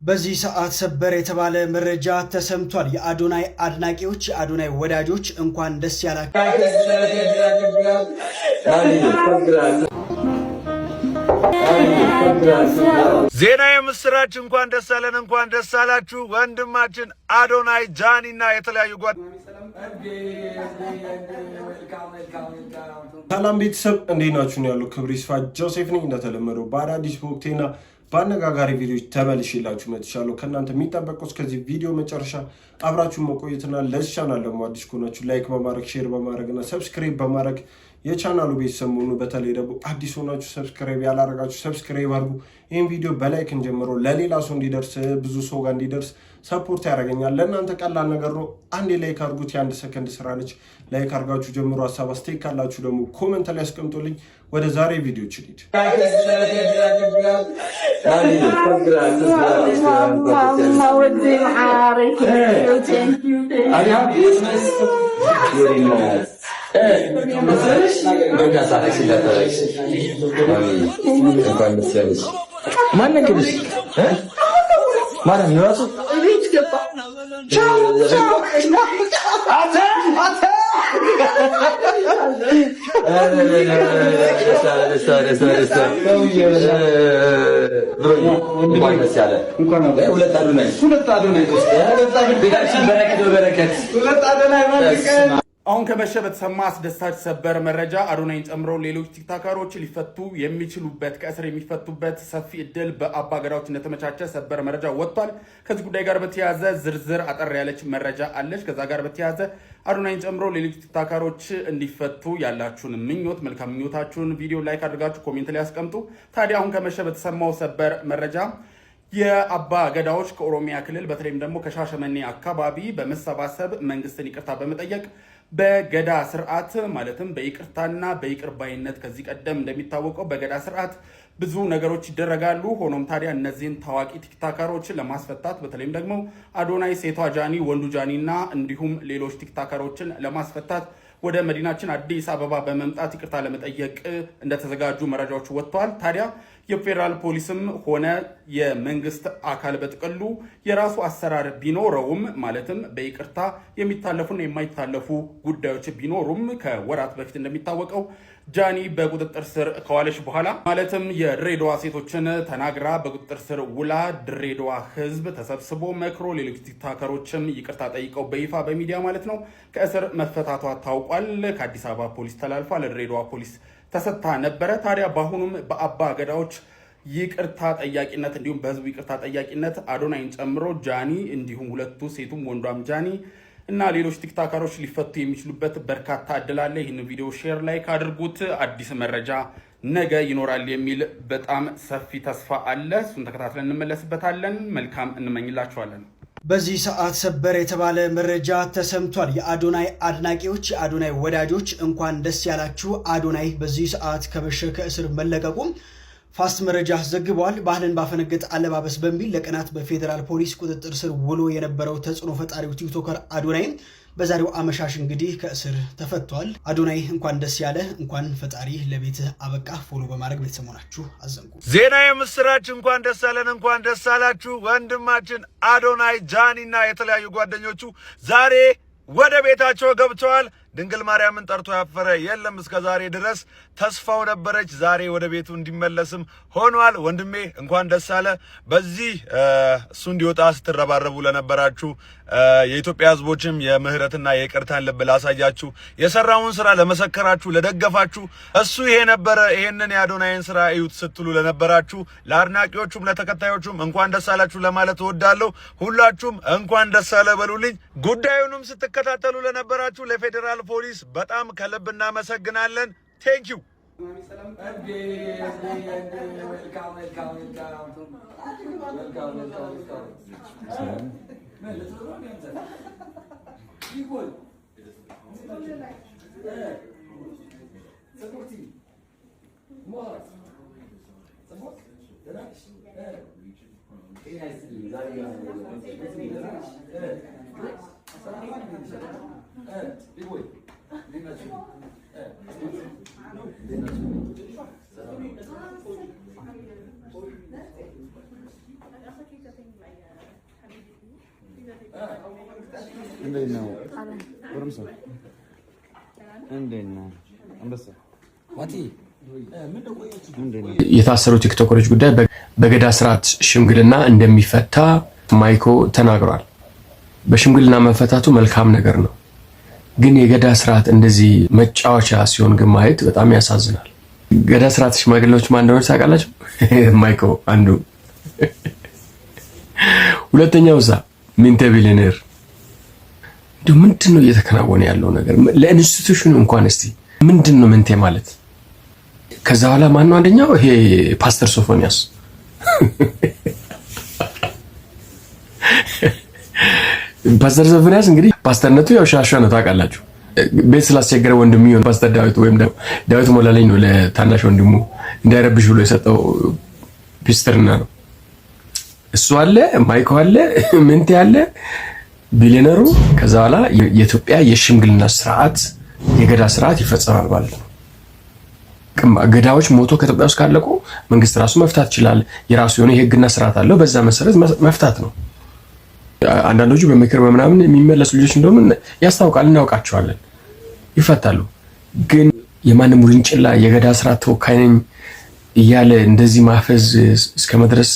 በዚህ ሰዓት ሰበር የተባለ መረጃ ተሰምቷል። የአዶናይ አድናቂዎች፣ የአዶናይ ወዳጆች እንኳን ደስ ያላችሁ። ዜና የምስራች! እንኳን ደስ አለን፣ እንኳን ደስ አላችሁ። ወንድማችን አዶናይ ጃኒ እና የተለያዩ ጓ ሰላም ቤተሰብ፣ እንዴት ናችሁ? ያሉ ክብር ይስፋ ጆሴፍ ነኝ። እንደተለመደው በአዳዲስ በወቅቴና በአነጋጋሪ ቪዲዮዎች ተመልሼላችሁ መጥቻለሁ። ከእናንተ የሚጠበቀው እስከዚህ ቪዲዮ መጨረሻ አብራችሁ መቆየትና ለዚህ ቻናል ደግሞ አዲስ ከሆናችሁ like በማድረግ፣ share በማድረግ እና subscribe በማድረግ የቻናሉ ቤተሰብ መሆኑ፣ በተለይ ደግሞ አዲስ ሆናችሁ subscribe ያላረጋችሁ subscribe አድርጉ። ይህን ቪዲዮ በ like እንጀምረው፣ ለሌላ ሰው እንዲደርስ፣ ብዙ ሰው ጋር እንዲደርስ support ያደርገኛል። ለእናንተ ቀላል ነገር ነው። አንዴ like አድርጉት። የአንድ ሰከንድ ስራ ነች። Like አድርጋችሁ ጀምሮ ሀሳብ አስተያየት ካላችሁ ደግሞ comment ላይ አስቀምጡልኝ። ወደ ዛሬ ቪዲዮ እንሂድ። ማን ራሱ አሁን ከመሸ በተሰማ አስደሳች ሰበር መረጃ አዶናይን ጨምሮ ሌሎች ቲክቶከሮች ሊፈቱ የሚችሉበት፣ ከእስር የሚፈቱበት ሰፊ እድል በአባገዳዎች እንደተመቻቸ ሰበር መረጃ ወጥቷል። ከዚህ ጉዳይ ጋር በተያያዘ ዝርዝር አጠር ያለች መረጃ አለች። ከዛ ጋር በተያያዘ አዶናይን ጨምሮ ሌሎች ቲክቶከሮች እንዲፈቱ ያላችሁን ምኞት፣ መልካም ምኞታችሁን ቪዲዮ like አድርጋችሁ comment ላይ አስቀምጡ። ታዲያ አሁን ከመሸ በተሰማው ሰበር መረጃ የአባ ገዳዎች ከኦሮሚያ ክልል በተለይም ደግሞ ከሻሸመኔ አካባቢ በመሰባሰብ መንግስትን ይቅርታ በመጠየቅ በገዳ ስርዓት፣ ማለትም በይቅርታና በይቅር ባይነት፣ ከዚህ ቀደም እንደሚታወቀው በገዳ ስርዓት ብዙ ነገሮች ይደረጋሉ። ሆኖም ታዲያ እነዚህን ታዋቂ ቲክታከሮችን ለማስፈታት፣ በተለይም ደግሞ አዶናይ፣ ሴቷ ጃኒ፣ ወንዱ ጃኒ እና እንዲሁም ሌሎች ቲክታከሮችን ለማስፈታት ወደ መዲናችን አዲስ አበባ በመምጣት ይቅርታ ለመጠየቅ እንደተዘጋጁ መረጃዎች ወጥተዋል። ታዲያ የፌዴራል ፖሊስም ሆነ የመንግስት አካል በጥቅሉ የራሱ አሰራር ቢኖረውም፣ ማለትም በይቅርታ የሚታለፉና የማይታለፉ ጉዳዮች ቢኖሩም፣ ከወራት በፊት እንደሚታወቀው ጃኒ በቁጥጥር ስር ከዋለች በኋላ፣ ማለትም የድሬዳዋ ሴቶችን ተናግራ በቁጥጥር ስር ውላ፣ ድሬዳዋ ሕዝብ ተሰብስቦ መክሮ ሌሎች ቲክቶከሮችም ይቅርታ ጠይቀው በይፋ በሚዲያ ማለት ነው ከእስር መፈታቷ ታውቋል። ከአዲስ አበባ ፖሊስ ተላልፋ ለድሬዳዋ ፖሊስ ተሰጥታ ነበረ። ታዲያ በአሁኑም በአባ ገዳዎች ይቅርታ ጠያቂነት እንዲሁም በህዝቡ ይቅርታ ጠያቂነት አዶናይን ጨምሮ ጃኒ እንዲሁም ሁለቱ ሴቱም ወንዷም ጃኒ እና ሌሎች ቲክታከሮች ሊፈቱ የሚችሉበት በርካታ እድል አለ። ይህን ቪዲዮ share like አድርጉት። አዲስ መረጃ ነገ ይኖራል የሚል በጣም ሰፊ ተስፋ አለ። እሱን ተከታትለን እንመለስበታለን። መልካም እንመኝላችኋለን። በዚህ ሰዓት ሰበር የተባለ መረጃ ተሰምቷል። የአዶናይ አድናቂዎች፣ የአዶናይ ወዳጆች እንኳን ደስ ያላችሁ። አዶናይ በዚህ ሰዓት ከመሸ ከእስር መለቀቁም ፋስት መረጃ ዘግቧል። ባህልን ባፈነገጠ አለባበስ በሚል ለቀናት በፌዴራል ፖሊስ ቁጥጥር ስር ውሎ የነበረው ተጽዕኖ ፈጣሪው ቲክቶከር አዶናይ በዛሬው አመሻሽ እንግዲህ ከእስር ተፈቷል። አዶናይ እንኳን ደስ ያለ፣ እንኳን ፈጣሪ ለቤትህ አበቃ። Follow በማድረግ ቤተሰብ ሆናችሁ አዘንጉ። ዜና የምስራች! እንኳን ደስ አለን፣ እንኳን ደስ አላችሁ። ወንድማችን አዶናይ ጃኒ እና የተለያዩ ጓደኞቹ ዛሬ ወደ ቤታቸው ገብተዋል። ድንግል ማርያምን ጠርቶ ያፈረ የለም። እስከ ዛሬ ድረስ ተስፋው ነበረች። ዛሬ ወደ ቤቱ እንዲመለስም ሆኗል። ወንድሜ እንኳን ደስ አለ። በዚህ እሱ እንዲወጣ ስትረባረቡ ለነበራችሁ፣ የኢትዮጵያ ሕዝቦችም የምህረትና የይቅርታን ልብ ላሳያችሁ፣ የሰራውን ስራ ለመሰከራችሁ፣ ለደገፋችሁ፣ እሱ ይሄ ነበረ፣ ይሄንን የአዶናይን ስራ እዩት ስትሉ ለነበራችሁ፣ ለአድናቂዎቹም ለተከታዮቹም እንኳን ደስ አላችሁ ለማለት እወዳለሁ። ሁላችሁም እንኳን ደስ አለ በሉልኝ። ጉዳዩንም ስትከታተሉ ለነበራችሁ ለፌዴራል ፖሊስ በጣም ከልብ እናመሰግናለን። Thank you። እንዴት ነው ጎረምሳ? እንዴት ነው አንበሳ? የታሰሩ ቲክቶከሮች ጉዳይ በገዳ ስርዓት ሽምግልና እንደሚፈታ ማይኮ ተናግሯል። በሽምግልና መፈታቱ መልካም ነገር ነው። ግን የገዳ ስርዓት እንደዚህ መጫወቻ ሲሆን ግን ማየት በጣም ያሳዝናል። ገዳ ስርዓት ሽማግሌዎች ማን እንደሆነ ታውቃላችሁ? ማይኮ አንዱ፣ ሁለተኛው ዛ ሚንተ ቢሊየነር። እንዲሁ ምንድን ነው እየተከናወነ ያለው ነገር? ለ institution ኑ እንኳን እስቲ ምንድን ነው ምንቴ ማለት? ከዛ በኋላ ማነው አንደኛው? ይሄ ፓስተር ሶፎንያስ። ፓስተር ሶፎንያስ እንግዲህ ፓስተርነቱ ያው ሻሻ ነው ታውቃላችሁ። ቤት ስላስቸገረ ወንድሙ ፓስተር ዳዊት ወይም ዳዊት ሞላለኝ ነው ለታናሽ ወንድሙ እንዳይረብሽ ብሎ የሰጠው ፒስተርና ነው። እሱ አለ፣ ማይኮ አለ፣ ምንቴ አለ፣ ቢሊየነሩ። ከዛ በኋላ የኢትዮጵያ የሽምግልና ስርዓት የገዳ ስርዓት ይፈጸማል ማለት ነው። ገዳዎች ሞቶ ከኢትዮጵያ ውስጥ ካለቁ መንግስት ራሱ መፍታት ይችላል። የራሱ የሆነ የህግና ስርዓት አለው። በዛ መሰረት መፍታት ነው። አንዳንዶቹ በምክር በምናምን የሚመለሱ ልጆች እንደሆኑ ያስታውቃል፣ እናውቃቸዋለን፣ ይፈታሉ። ግን የማንም ውርንጭላ የገዳ ስርዓት ተወካይ ነኝ እያለ እንደዚህ ማፈዝ እስከ መድረስ፣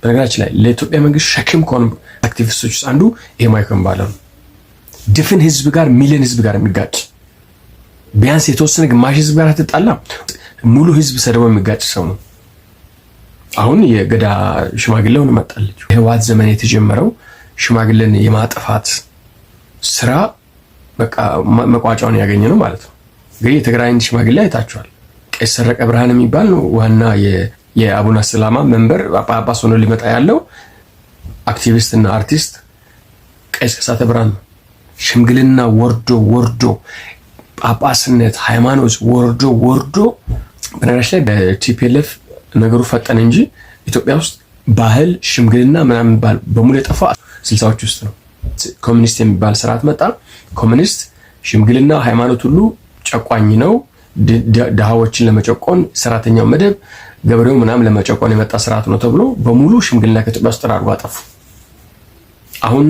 በነገራችን ላይ ለኢትዮጵያ መንግስት ሸክም ከሆኑ አክቲቪስቶች ውስጥ አንዱ ይሄ ማይኮ የሚባለው ነው። ድፍን ህዝብ ጋር፣ ሚሊዮን ህዝብ ጋር የሚጋጭ፣ ቢያንስ የተወሰነ ግማሽ ህዝብ ጋር ትጣላ፣ ሙሉ ህዝብ ሰድቦ የሚጋጭ ሰው ነው። አሁን የገዳ ሽማግሌውን መጣለች። የህወሓት ዘመን የተጀመረው ሽማግሌን የማጥፋት ስራ በቃ መቋጫውን ያገኘ ነው ማለት ነው። እንግዲህ የትግራይን ሽማግሌ አይታችኋል። ቄስ ሰረቀ ብርሃን የሚባል ነው ዋና የአቡነ ሰላማ መንበር ጳጳስ ሆኖ ሊመጣ ያለው አክቲቪስት እና አርቲስት ቄስ ከሳተ ብርሃን ነው። ሽምግልና ወርዶ ወርዶ ጳጳስነት ሃይማኖት ወርዶ ወርዶ፣ በነገራችን ላይ በ TPLF ነገሩ ፈጠነ እንጂ ኢትዮጵያ ውስጥ ባህል ሽምግልና ምናምን የሚባል በሙሉ የጠፋ 60ዎች ውስጥ ነው። ኮሚኒስት የሚባል ስርዓት መጣ። ኮሚኒስት ሽምግልና ሃይማኖት ሁሉ ጨቋኝ ነው። ድሃዎችን ለመጨቆን፣ ሰራተኛው መደብ ገበሬው ምናምን ለመጨቆን የመጣ ስርዓት ነው ተብሎ በሙሉ ሽምግልና ከኢትዮጵያ ውስጥ ጠራርጎ አጠፉ። አሁን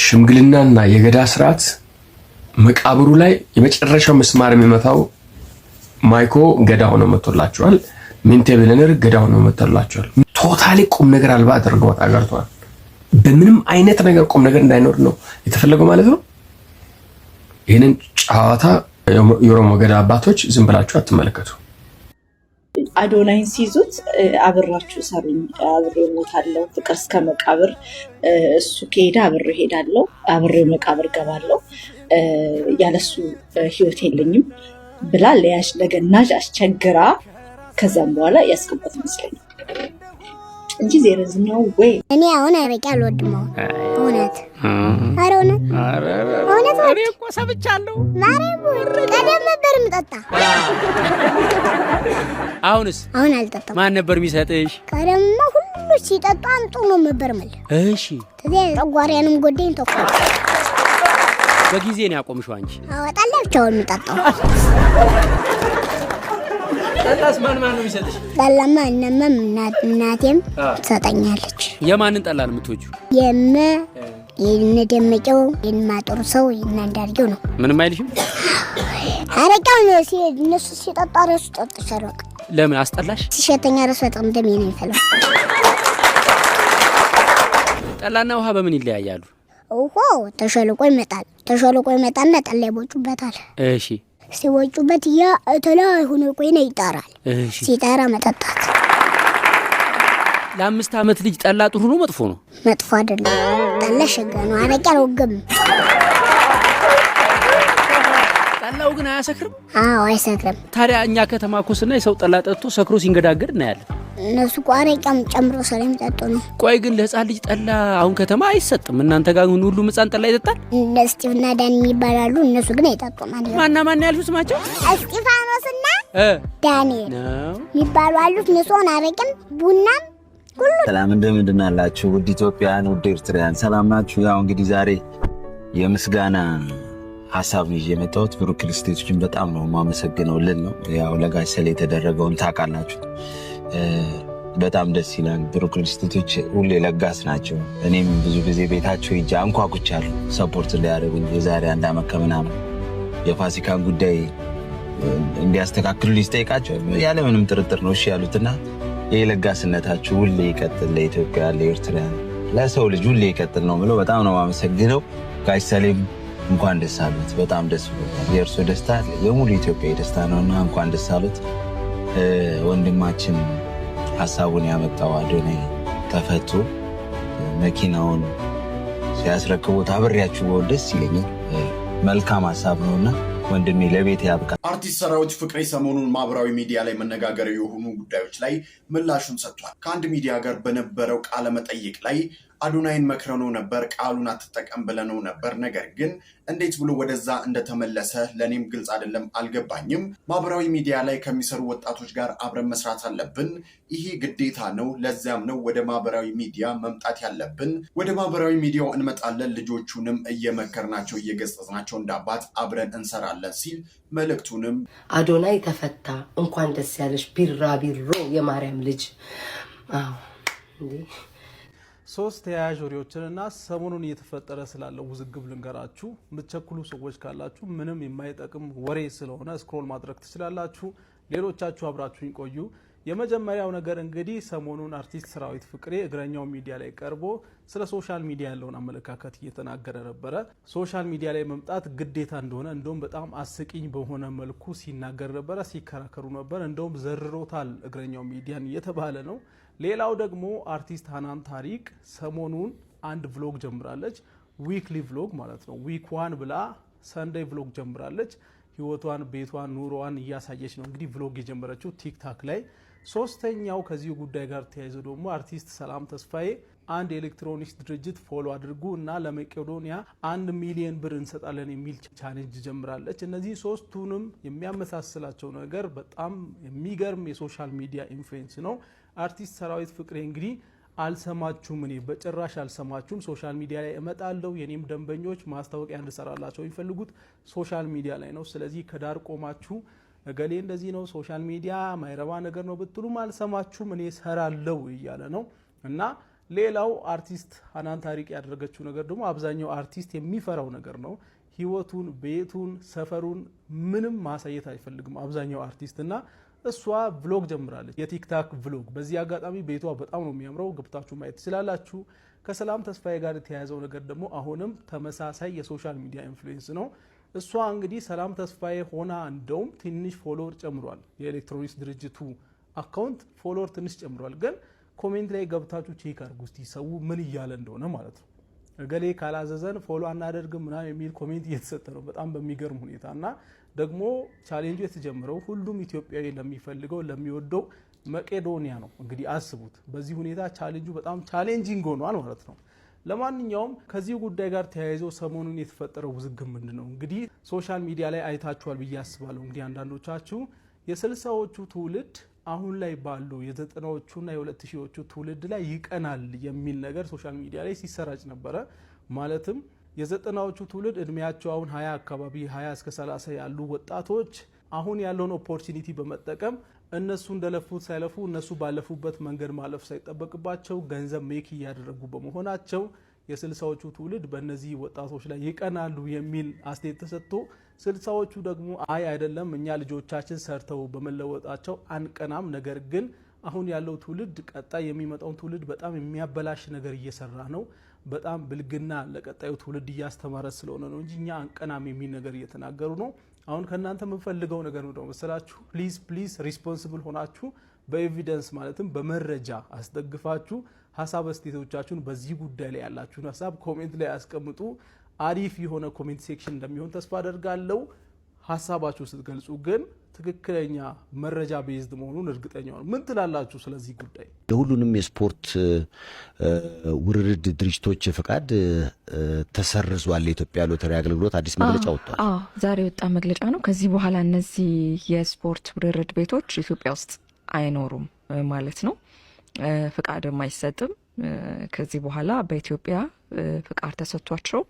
ሽምግልናና የገዳ ስርዓት መቃብሩ ላይ የመጨረሻው ምስማር የሚመታው ማይኮ ገዳ ሆኖ መጥቶላቸዋል። ሚንቴ ቢሊየነር ገዳ ሆኖ መጥቶላቸዋል። Totally ቁም ነገር አልባ አድርገዋት አገርተዋል። በምንም አይነት ነገር ቁም ነገር እንዳይኖር ነው የተፈለገው ማለት ነው። ይህንን ጨዋታ የኦሮሞ ገዳ አባቶች ዝም ብላችሁ አትመለከቱ። አዶናይን ሲይዙት አብራችሁ ሰሩኝ፣ አብሬ እሞታለሁ፣ ፍቅር እስከ መቃብር፣ እሱ ከሄደ አብሬ እሄዳለሁ፣ አብሬ መቃብር ገባለሁ፣ ያለሱ ህይወት የለኝም ብላ ለገናዥ አስቸግራ ከዛም በኋላ ያስገባት ይመስለኛል እንጂ there is no way። እኔ አሁን አረቄ አልወድም። አሁን እውነት፣ ኧረ እውነት እውነት እኔ እኮ ሰምቻለሁ። ማርያም ቀደም ነበር የምጠጣ። አሁንስ? አሁን አልጠጣም። ማን ነበር የሚሰጥሽ? ቀደምማ ሁሉ ሲጠጡ አምጡ ነው ነበር የምልህ። ከዚያ ጨጓራዬንም ጎዳኝ ተውኩ። በጊዜ ነው ያቆምሽው አንቺ። አወጣለሁ ብቻውን የምጠጣው። ጠላስ ማን ማን ነው የሚሰጥሽ? ጠላማ እነማም እናቴም ትሰጠኛለች። የማንን ጠላ ነው የምትወጂው? የመ የነ ደመቀው፣ የማጥሩ ሰው፣ የነ አንዳርጌው ነው። ምንም አይልሽም? አረቄው ነው እነሱ ሲጠጡ እራሱ ጠጥቻለሁ። ለምን አስጠላሽ? ሲሸተኛ እራሱ በጣም ደሜ ነው የሚፈላው። ጠላና ውሃ በምን ይለያያሉ? ውሃው ተሸልቆ ይመጣል። ተሸልቆ ይመጣና ጠላ ይቦጩበታል። ሲወጩበት ያ እተላይ ሆኖ ቆይና ይጠራል። ሲጠራ መጠጣት። ለ5 ዓመት ልጅ ጠላ ጥሩ ነው መጥፎ ነው? መጥፎ አይደለም። ጠላ ሸጋ ነው። አረቄ አልወግም። ጠላው ግን አያሰክርም? አዎ አይሰክርም። ታዲያ እኛ ከተማ እኮ ስናይ ሰው ጠላ ጠጥቶ ሰክሮ ሲንገዳገድ እናያለን። እነሱ እኮ አረቄም ጨምሮ ስለሚጠጡ ነው። ቆይ ግን ለህፃን ልጅ ጠላ አሁን ከተማ አይሰጥም። እናንተ ጋር ግን ሁሉም ህፃን ጠላ ይጠጣል? እነ እስጢፍና ዳን የሚባላሉ፣ እነሱ ግን አይጠጡም ማለት ነው። ማና ማን ያልሽው ስማቸው? እስጢፋኖስና ዳንኤል የሚባሉ አሉት። እነሱ አሁን አረቄም ቡናም ሁሉ። ሰላም እንደምንድን አላችሁ? ውድ ኢትዮጵያውያን፣ ውድ ኤርትራውያን ሰላም ናችሁ? ያው እንግዲህ ዛሬ የምስጋና ሀሳብ ነው ይዤ የመጣሁት። ብሩክ ሪል ስቴቶችን በጣም ነው የማመሰግነው ልል ነው። ያው ለጋሽ ሰሌ የተደረገውን ታውቃላችሁ። በጣም ደስ ይላል። ብሩክ ሪል ስቴቶች ሁሌ ለጋስ ናቸው። እኔም ብዙ ጊዜ ቤታቸው ሂጄ አንኳኩቻለሁ support እንዲያደርጉኝ። የዛሬ አንድ ዓመት ከምናምን የፋሲካን ጉዳይ እንዲያስተካክሉ ስጠይቃቸው ያለምንም ጥርጥር ነው እሺ ያሉትና ይህ ለጋስነታችሁ ሁሌ ይቀጥል፣ ለኢትዮጵያ፣ ለኤርትራ፣ ለሰው ልጅ ሁሌ ይቀጥል ነው ብለው በጣም ነው የማመሰግነው። ጋሽ ሰሌም እንኳን ደስ አሉት። በጣም ደስ ብሎኛል። የእርሶ ደስታ የሙሉ ኢትዮጵያ ደስታ ነውና እንኳን ደስ አሉት። ወንድማችን ሀሳቡን ያመጣው አዶናይ ተፈቶ መኪናውን ሲያስረክቦት አብሬያችሁ ብሆን ደስ ይለኛል። መልካም ሀሳብ ነውና ወንድሜ ለቤት ያብቃ። አርቲስት ሰራዊት ፍቅሬ ሰሞኑን ማህበራዊ ሚዲያ ላይ መነጋገሪያ የሆኑ ጉዳዮች ላይ ምላሹን ሰጥቷል። ከአንድ ሚዲያ ጋር በነበረው ቃለ መጠይቅ ላይ አዶናይን መክረነው ነበር፣ ቃሉን አትጠቀም ብለነው ነበር። ነገር ግን እንዴት ብሎ ወደዛ እንደተመለሰ ለእኔም ግልጽ አይደለም፣ አልገባኝም። ማህበራዊ ሚዲያ ላይ ከሚሰሩ ወጣቶች ጋር አብረን መስራት አለብን። ይሄ ግዴታ ነው። ለዚያም ነው ወደ ማህበራዊ ሚዲያ መምጣት ያለብን። ወደ ማህበራዊ ሚዲያው እንመጣለን። ልጆቹንም እየመከርናቸው እየገሰጽናቸው እንዳባት አብረን እንሰራለን ሲል መልእክቱንም አዶናይ ተፈታ፣ እንኳን ደስ ያለሽ ቢራቢሮ የማርያም ልጅ። አዎ እንዴ። ሶስት ተያያዥ ወሬዎችንና ሰሞኑን እየተፈጠረ ስላለው ውዝግብ ልንገራችሁ። የምትቸኩሉ ሰዎች ካላችሁ ምንም የማይጠቅም ወሬ ስለሆነ scroll ማድረግ ትችላላችሁ። ሌሎቻችሁ አብራችሁኝ ቆዩ። የመጀመሪያው ነገር እንግዲህ ሰሞኑን አርቲስት ሰራዊት ፍቅሬ እግረኛው ሚዲያ ላይ ቀርቦ ስለ social media ያለውን አመለካከት እየተናገረ ነበረ። Social media ላይ መምጣት ግዴታ እንደሆነ እንደውም በጣም አስቂኝ በሆነ መልኩ ሲናገር ነበረ፣ ሲከራከሩ ነበር። እንደውም ዘርሮታል እግረኛው ሚዲያን እየተባለ ነው። ሌላው ደግሞ አርቲስት ሀናን ታሪክ ሰሞኑን አንድ vlog ጀምራለች። Weekly vlog ማለት ነው። Week one ብላ Sunday vlog ጀምራለች። ህይወቷን፣ ቤቷን፣ ኑሮዋን እያሳየች ነው እንግዲህ vlog የጀመረችው TikTok ላይ። ሶስተኛው ከዚሁ ጉዳይ ጋር ተያይዞ ደግሞ አርቲስት ሰላም ተስፋዬ አንድ የኤሌክትሮኒክስ ድርጅት follow አድርጉ እና ለመቄዶንያ 1 ሚሊዮን ብር እንሰጣለን የሚል challenge ጀምራለች። እነዚህ ሶስቱንም የሚያመሳስላቸው ነገር በጣም የሚገርም የ social media influence ነው። አርቲስት ሰራዊት ፍቅሬ እንግዲህ አልሰማችሁም፣ እኔ በጭራሽ አልሰማችሁም፣ social media ላይ እመጣለሁ፣ የኔም ደንበኞች ማስታወቂያ እንድሰራላቸው የሚፈልጉት social media ላይ ነው። ስለዚህ ከዳር ቆማችሁ እገሌ እንደዚህ ነው፣ social media ማይረባ ነገር ነው ብትሉም አልሰማችሁም፣ እኔ ሰራለው እያለ ነው። እና ሌላው አርቲስት ሀናን ታሪክ ያደረገችው ነገር ደግሞ አብዛኛው አርቲስት የሚፈራው ነገር ነው። ህይወቱን፣ ቤቱን፣ ሰፈሩን ምንም ማሳየት አይፈልግም አብዛኛው አርቲስት። እና እሷ vlog ጀምራለች፣ የ TikTok vlog። በዚህ አጋጣሚ ቤቷ በጣም ነው የሚያምረው፣ ገብታችሁ ማየት ትችላላችሁ። ከሰላም ተስፋዬ ጋር የተያያዘው ነገር ደግሞ አሁንም ተመሳሳይ የ social media influence ነው። እሷ እንግዲህ ሰላም ተስፋዬ ሆና እንደውም ትንሽ follower ጨምሯል። የኤሌክትሮኒክስ ድርጅቱ account follower ትንሽ ጨምሯል። ግን comment ላይ ገብታችሁ check አድርጉ እስቲ ሰው ምን እያለ እንደሆነ ማለት ነው። እገሌ ካላዘዘን follow አናደርግም ምናምን የሚል comment እየተሰጠ ነው በጣም በሚገርም ሁኔታ። እና ደግሞ ቻሌንጁ የተጀመረው ሁሉም ኢትዮጵያዊ ለሚፈልገው ለሚወደው መቄዶንያ ነው። እንግዲህ አስቡት። በዚህ ሁኔታ ቻሌንጁ በጣም challenging ሆኗል ማለት ነው። ለማንኛውም ከዚህ ጉዳይ ጋር ተያይዞ ሰሞኑን የተፈጠረው ውዝግብ ምንድን ነው? እንግዲህ social media ላይ አይታችኋል ብዬ አስባለሁ። እንግዲህ አንዳንዶቻችሁ የ60ዎቹ ትውልድ አሁን ላይ ባሉ የ90ዎቹና የ2000ዎቹ ትውልድ ላይ ይቀናል የሚል ነገር social media ላይ ሲሰራጭ ነበረ። ማለትም የ90ዎቹ ትውልድ እድሜያቸው አሁን 20 አካባቢ፣ 20 እስከ 30 ያሉ ወጣቶች አሁን ያለውን opportunity በመጠቀም እነሱ እንደለፉት ሳይለፉ፣ እነሱ ባለፉበት መንገድ ማለፍ ሳይጠበቅባቸው ገንዘብ make እያደረጉ በመሆናቸው የ60ዎቹ ትውልድ በእነዚህ ወጣቶች ላይ ይቀናሉ የሚል አስተያየት ተሰጥቶ፣ 60ዎቹ ደግሞ አይ አይደለም፣ እኛ ልጆቻችን ሰርተው በመለወጣቸው አንቀናም፣ ነገር ግን አሁን ያለው ትውልድ ቀጣይ የሚመጣውን ትውልድ በጣም የሚያበላሽ ነገር እየሰራ ነው፣ በጣም ብልግና ለቀጣዩ ትውልድ እያስተማረ ስለሆነ ነው እንጂ እኛ አንቀናም የሚል ነገር እየተናገሩ ነው። አሁን ከእናንተ የምንፈልገው ነገር ምንድነው መሰላችሁ? Please, please responsible ሆናችሁ በ evidence ማለትም በመረጃ አስደግፋችሁ ሀሳብ አስተያየቶቻችሁን በዚህ ጉዳይ ላይ ያላችሁን ሀሳብ comment ላይ አስቀምጡ። አሪፍ የሆነ comment section እንደሚሆን ተስፋ አደርጋለሁ። ሀሳባችሁ ስትገልጹ ግን ትክክለኛ መረጃ based መሆኑን እርግጠኛ ነው። ምን ትላላችሁ ስለዚህ ጉዳይ? የሁሉንም የስፖርት ውርርድ ድርጅቶች ፈቃድ ተሰርዟል። የኢትዮጵያ ሎተሪ አገልግሎት አዲስ መግለጫ ወጥቷል። አዎ፣ ዛሬ የወጣ መግለጫ ነው። ከዚህ በኋላ እነዚህ የስፖርት ውርርድ ቤቶች ኢትዮጵያ ውስጥ አይኖሩም ማለት ነው። ፍቃድም አይሰጥም። ከዚህ በኋላ በኢትዮጵያ ፍቃድ ተሰጥቷቸው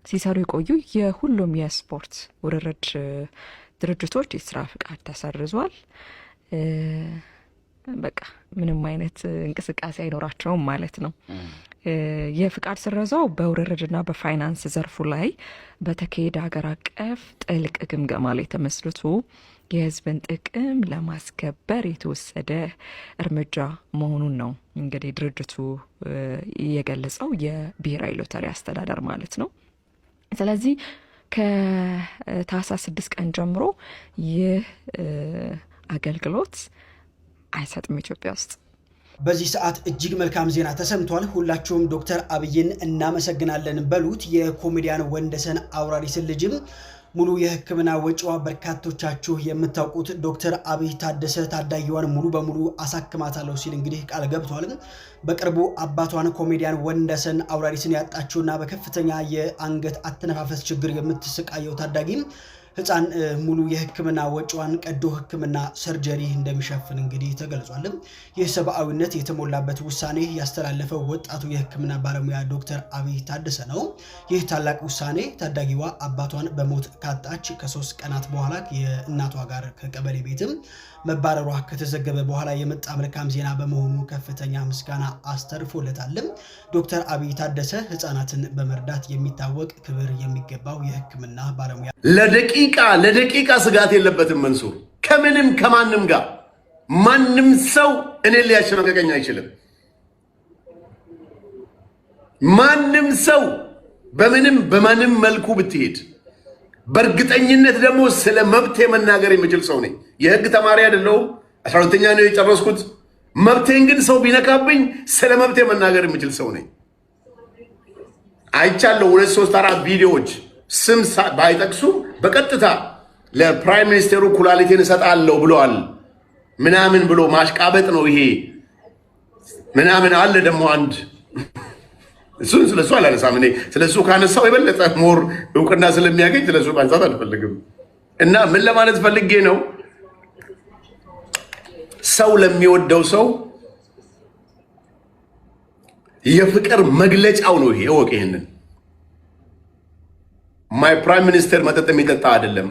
ሲሰሩ የቆዩ የሁሉም የስፖርት ውርርድ ድርጅቶች የስራ ፍቃድ ተሰርዟል። በቃ ምንም አይነት እንቅስቃሴ አይኖራቸውም ማለት ነው። የፍቃድ ስረዛው በውርርድና በፋይናንስ ዘርፉ ላይ በተካሄደ ሀገር አቀፍ ጥልቅ ግምገማ ላይ ተመስርቶ የሕዝብን ጥቅም ለማስከበር የተወሰደ እርምጃ መሆኑን ነው እንግዲህ ድርጅቱ የገለጸው፣ የብሔራዊ ሎተሪ አስተዳደር ማለት ነው። ስለዚህ ከታህሳስ 6 ቀን ጀምሮ ይህ አገልግሎት አይሰጥም ኢትዮጵያ ውስጥ። በዚህ ሰዓት እጅግ መልካም ዜና ተሰምቷል። ሁላችሁም ዶክተር አብይን እናመሰግናለን በሉት። የኮሜዲያን ወንደሰን አውራሪስን ልጅም ሙሉ የሕክምና ወጪዋ በርካቶቻችሁ የምታውቁት ዶክተር አብይ ታደሰ ታዳጊዋን ሙሉ በሙሉ አሳክማታለሁ ሲል እንግዲህ ቃል ገብቷል። በቅርቡ አባቷን ኮሜዲያን ወንደሰን አውራሪስን ያጣችውና በከፍተኛ የአንገት አተነፋፈስ ችግር የምትሰቃየው ታዳጊ ህፃን ሙሉ የህክምና ወጪዋን ቀዶ ህክምና surgery እንደሚሸፍን እንግዲህ ተገልጿል። ይህ ሰብአዊነት የተሞላበት ውሳኔ ያስተላለፈው ወጣቱ የህክምና ባለሙያ ዶክተር አብይ ታደሰ ነው። ይህ ታላቅ ውሳኔ ታዳጊዋ አባቷን በሞት ካጣች ከ3 ቀናት በኋላ የእናቷ ጋር ከቀበሌ ቤትም መባረሯ ከተዘገበ በኋላ የመጣ መልካም ዜና በመሆኑ ከፍተኛ ምስጋና አስተርፎለታል። ዶክተር አብይ ታደሰ ህፃናትን በመርዳት የሚታወቅ ክብር የሚገባው የህክምና ባለሙያ። ለደቂቃ ለደቂቃ ስጋት የለበትም መንሱር። ከምንም ከማንም ጋር ማንም ሰው እኔን ሊያሸማቀቀኝ አይችልም። ማንም ሰው በምንም በማንም መልኩ ብትሄድ በእርግጠኝነት ደግሞ ስለ መብቴ መናገር የምችል ሰው ነኝ። የህግ ተማሪ አይደለሁም። 12ኛ ነው የጨረስኩት። መብቴን ግን ሰው ቢነካብኝ ስለ መብቴ መናገር የምችል ሰው ነኝ። አይቻለሁ። 2 3 4 ቪዲዮዎች ስም ባይጠቅሱ በቀጥታ ለ prime minister ኡ ኩላሊቴን እሰጣለሁ ብለዋል ምናምን ብሎ ማሽቃበጥ ነው ይሄ ምናምን አለ። ደግሞ አንድ እሱን ስለሱ አላነሳም። እኔ ስለሱ ካነሳው የበለጠ more እውቅና ስለሚያገኝ ስለሱ ማንሳት አልፈልግም። እና ምን ለማለት ፈልጌ ነው፣ ሰው ለሚወደው ሰው የፍቅር መግለጫው ነው ይሄ። እወቅ ይሄንን። My prime minister መጠጥ የሚጠጣ አይደለም፣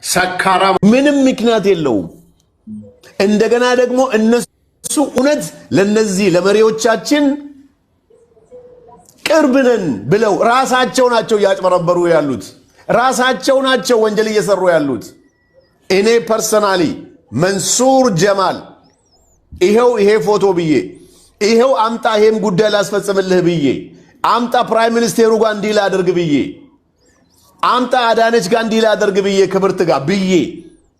ሰካራም ምንም ምክንያት የለውም። እንደገና ደግሞ እነሱ እውነት ለነዚህ ለመሪዎቻችን ቅርብ ነን ብለው ራሳቸው ናቸው እያጭበረበሩ ያሉት፣ ራሳቸው ናቸው ወንጀል እየሰሩ ያሉት። እኔ personally መንሱር ጀማል ይሄው ይሄ ፎቶ ብዬ ይሄው አምጣ ይሄም ጉዳይ ላስፈጽምልህ ብዬ አምጣ prime minister ኡ ጋር እንዲህ ላደርግ ብዬ አምጣ አዳነች ጋር እንዲህ ላደርግ ብዬ ክብርት ጋር ብዬ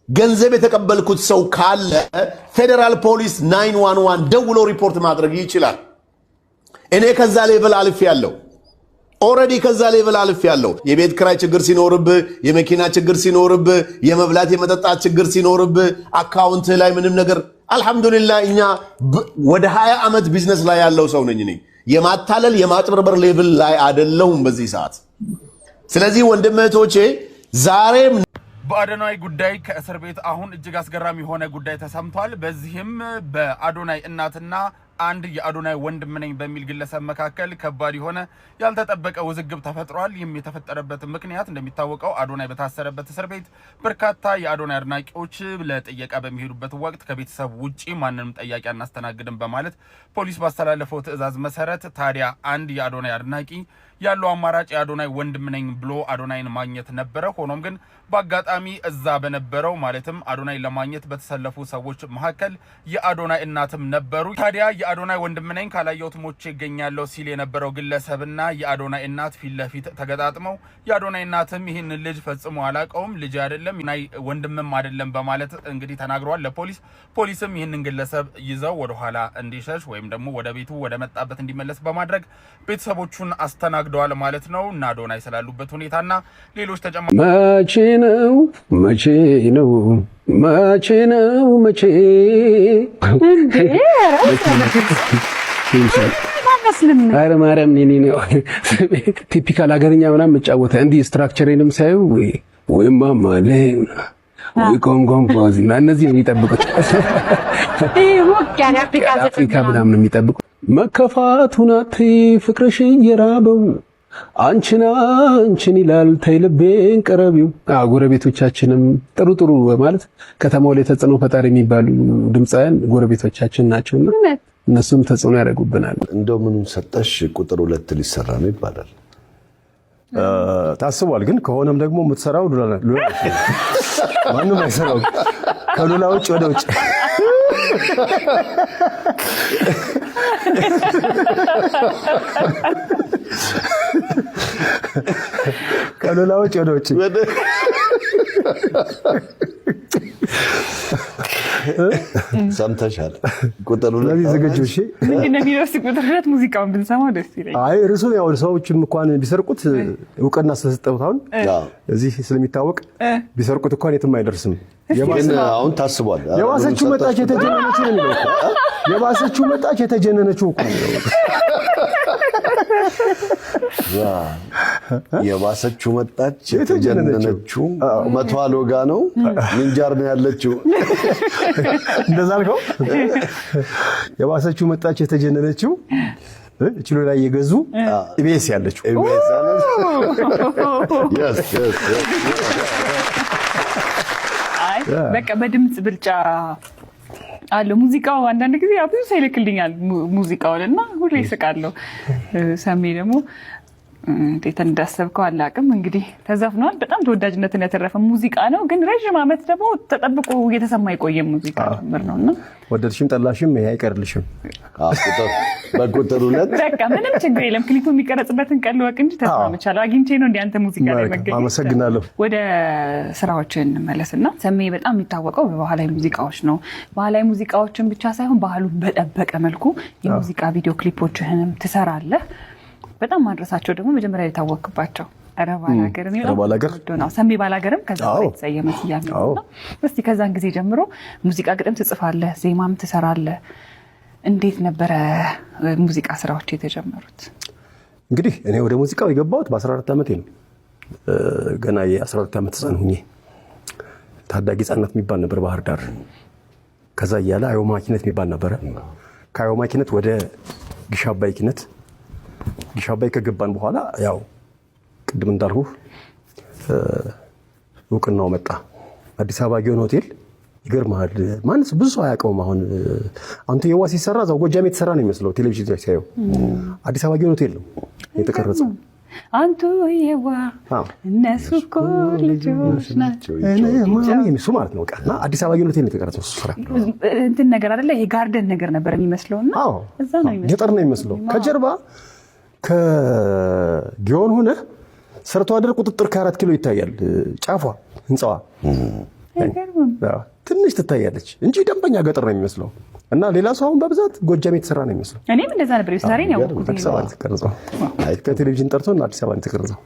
ገንዘብ የተቀበልኩት ሰው ካለ ፌዴራል ፖሊስ 911 ደውሎ ሪፖርት ማድረግ ይችላል። እኔ ከዛ level አልፌያለሁ። Already ከዛ level አልፌያለሁ። የቤት ክራይ ችግር ሲኖርብህ፣ የመኪና ችግር ሲኖርብህ፣ የመብላት የመጠጣት ችግር ሲኖርብህ፣ account ላይ ምንም ነገር አልሐምዱሊላህ እኛ ወደ 20 ዓመት ቢዝነስ ላይ ያለው ሰው ነኝ እኔ። የማታለል የማጭበርበር level ላይ አይደለሁም በዚህ ሰዓት። ስለዚህ ወንድም እህቶቼ ዛሬም በአዶናይ ጉዳይ ከእስር ቤት አሁን እጅግ አስገራሚ የሆነ ጉዳይ ተሰምቷል። በዚህም በአዶናይ እናትና አንድ የአዶናይ ወንድም ነኝ በሚል ግለሰብ መካከል ከባድ የሆነ ያልተጠበቀ ውዝግብ ተፈጥሯል። ይህም የተፈጠረበት ምክንያት እንደሚታወቀው አዶናይ በታሰረበት እስር ቤት በርካታ የአዶናይ አድናቂዎች ለጥየቃ በሚሄዱበት ወቅት ከቤተሰብ ውጪ ማንንም ጠያቂ አናስተናግድም በማለት ፖሊስ ባስተላለፈው ትዕዛዝ መሰረት ታዲያ አንድ የአዶናይ አድናቂ ያለው አማራጭ የአዶናይ ወንድም ነኝ ብሎ አዶናይን ማግኘት ነበረ። ሆኖም ግን በአጋጣሚ እዛ በነበረው ማለትም አዶናይ ለማግኘት በተሰለፉ ሰዎች መካከል የአዶናይ እናትም ነበሩ። ታዲያ የአዶናይ ወንድም ነኝ ካላየሁት ሞቼ እገኛለሁ ሲል የነበረው ግለሰብና የአዶናይ እናት ፊት ለፊት ተገጣጥመው የአዶናይ እናትም ይህን ልጅ ፈጽሞ አላቀውም፣ ልጅ አይደለም፣ ናይ ወንድምም አይደለም በማለት እንግዲህ ተናግረዋል ለፖሊስ። ፖሊስም ይህንን ግለሰብ ይዘው ወደኋላ እንዲሸሽ ወይም ደግሞ ወደ ቤቱ ወደ መጣበት እንዲመለስ በማድረግ ቤተሰቦቹን አስተናግደዋል ማለት ነው። እና አዶናይ ስላሉበት ሁኔታና ሌሎች ተጨማሪ መቼ ነው መቼ ነው መቼ ነው መቼ ኧረ ማርያም እኔ ነው typical ሀገርኛ ምናምን የምጫወተ እንዲህ structure ኤንም ሳዩ ወይ ማማ ወይ ኮንጎ እና እነዚህ ነው የሚጠብቁት። አፍሪካ ምናምን ነው የሚጠብቁት። መከፋቱን አትይ ፍቅርሽ እየራበው አንቺን አንቺን ይላል ተይ ልቤን ቅረቢው። ጎረቤቶቻችንም ጥሩ ጥሩ ማለት ከተማው ላይ ተጽዕኖ ፈጣሪ የሚባሉ ድምፃውያን ጎረቤቶቻችን ናቸውና እነሱም ተጽዕኖ ያደርጉብናል። እንደው ምኑን ሰጠሽ ቁጥር 2 ሊሰራ ነው ይባላል። ታስቧል። ግን ከሆነም ደግሞ የምትሰራው ሉላ፣ ማንም አይሰራው ከሉላ ውጭ ወደ ውጭ። ከሉላ ውጭ ወደ ውጭ። ሰምተሻል? ቁጥር 2 ዝግጁ? እሺ። ምንድን ነው የሚለው? እስኪ ቁጥር 2 ሙዚቃውን ብንሰማው ደስ ይለኛል። አይ ርዕሱ ያው ሰዎችም እንኳን ቢሰርቁት እውቅና ስለሰጠሁት አሁን እዚህ ስለሚታወቅ ቢሰርቁት እንኳን የትም አይደርስም። ግን አሁን ታስቧል። የባሰችው መጣች የተጀነነችው ነው የሚለው እኮ። የባሰችው መጣች የተጀነነችው እኮ ነው የሚለው። የባሰችው መጣች የተጀነነችው መቶ አሎጋ ነው ምንጃር ነው ያለችው። እንደዛ አልከው። የባሰችው መጣች የተጀነነችው ችሎ ላይ የገዙ ኢቢኤስ ያለችው። አይ በቃ በድምጽ ብልጫ አለው ሙዚቃው። አንዳንድ ጊዜ ብዙ ሰው ይልክልኛል ሙዚቃውን እና ሁሌ ይስቃለሁ። ሰሜ ደግሞ እንዴት እንዳሰብከው አላውቅም። እንግዲህ ተዘፍኗል። በጣም ተወዳጅነትን ያተረፈ ሙዚቃ ነው። ግን ረዥም ዓመት ደግሞ ተጠብቆ እየተሰማ የቆየ ሙዚቃ ጭምር ነው እና ወደድሽም ጠላሽም ይሄ አይቀርልሽም። በቁጥር 2 በቃ ምንም ችግር የለም። ክሊፑ የሚቀረጽበትን ቀን ልወቅ እንጂ ተስማምቻለሁ። አግኝቼ ነው እንደ አንተ ሙዚቃ ላይ መገኘት። አመሰግናለሁ። ወደ ስራዎች እንመለስና ሰሜ በጣም የሚታወቀው በባህላዊ ሙዚቃዎች ነው። ባህላዊ ሙዚቃዎችን ብቻ ሳይሆን ባህሉን በጠበቀ መልኩ የሙዚቃ ቪዲዮ ክሊፖችህንም ትሰራለህ። በጣም ማድረሳቸው ደግሞ መጀመሪያ የታወቅባቸው ኧረ ባላገር ነው። ሰሜ ባላገርም ከዛ የተሰየመ ስያሜ ነው። እስቲ ከዛን ጊዜ ጀምሮ ሙዚቃ ግጥም ትጽፋለህ፣ ዜማም ትሰራለህ። እንዴት ነበረ ሙዚቃ ስራዎች የተጀመሩት? እንግዲህ እኔ ወደ ሙዚቃው የገባሁት በ14 ዓመቴ ነው። ገና የ14 ዓመት ህፃን ሁኜ ታዳጊ ህፃናት የሚባል ነበር ባህር ዳር። ከዛ እያለ አዮማ ኪነት የሚባል ነበረ። ከአዮማ ኪነት ወደ ግሽ አባይ ኪነት፣ ግሽ አባይ ከገባን በኋላ ያው ቅድም እንዳልኩህ እውቅናው መጣ። አዲስ አበባ ጊዮን ሆቴል ይገርምሃል፣ ማንስ ብዙ ሰው አያውቀውም። አሁን አንተ የዋ ሲሰራ እዛው ጎጃም የተሰራ ነው የሚመስለው ቴሌቪዥን ላይ ሲያየው። አዲስ አበባ ጊዮን ሆቴል ነው የተቀረጸው። አንቱ የዋ እነሱ እኮ ልጆች ናቸው እሱ ማለት ነው። እና አዲስ አበባ ጊዮን ሆቴል ነው የተቀረጸው እሱ ስራ። እንትን ነገር አይደለ የ garden ነገር ነበር የሚመስለው እና እዛ ነው የሚመስለው፣ ገጠር ነው የሚመስለው። ከጀርባ ከጊዮን ሆነ ሰርቶ አደር ቁጥጥር ከ4 ኪሎ ይታያል። ጫፏ ህንፃዋ ትንሽ ትታያለች እንጂ ደንበኛ ገጠር ነው የሚመስለው። እና ሌላ ሰው አሁን በብዛት ጎጃም የተሰራ ነው የሚመስለው። እኔም እንደዛ ነበር የሰራኝ ያወቅኩት። አዲስ አበባ የተቀረጸው ከቴሌቪዥን ጠርቶ አዲስ አበባ የተቀረጸው።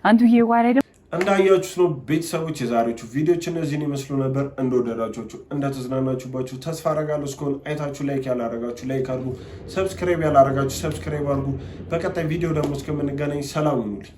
አንቱ የዋ ላይ ደግሞ እንዳያችሁት ነው ቤተሰቦች። የዛሬዎቹ ቪዲዮዎች እነዚህን ይመስሉ ነበር። እንደወደዳችኋቸው እንደተዝናናችሁባችሁ ተስፋ አረጋለሁ። እስካሁን አይታችሁ like ያላረጋችሁ like አድርጉ፣ subscribe ያላረጋችሁ subscribe አድርጉ። በቀጣይ ቪዲዮ ደግሞ እስከምንገናኝ ሰላም ሁኑልኝ።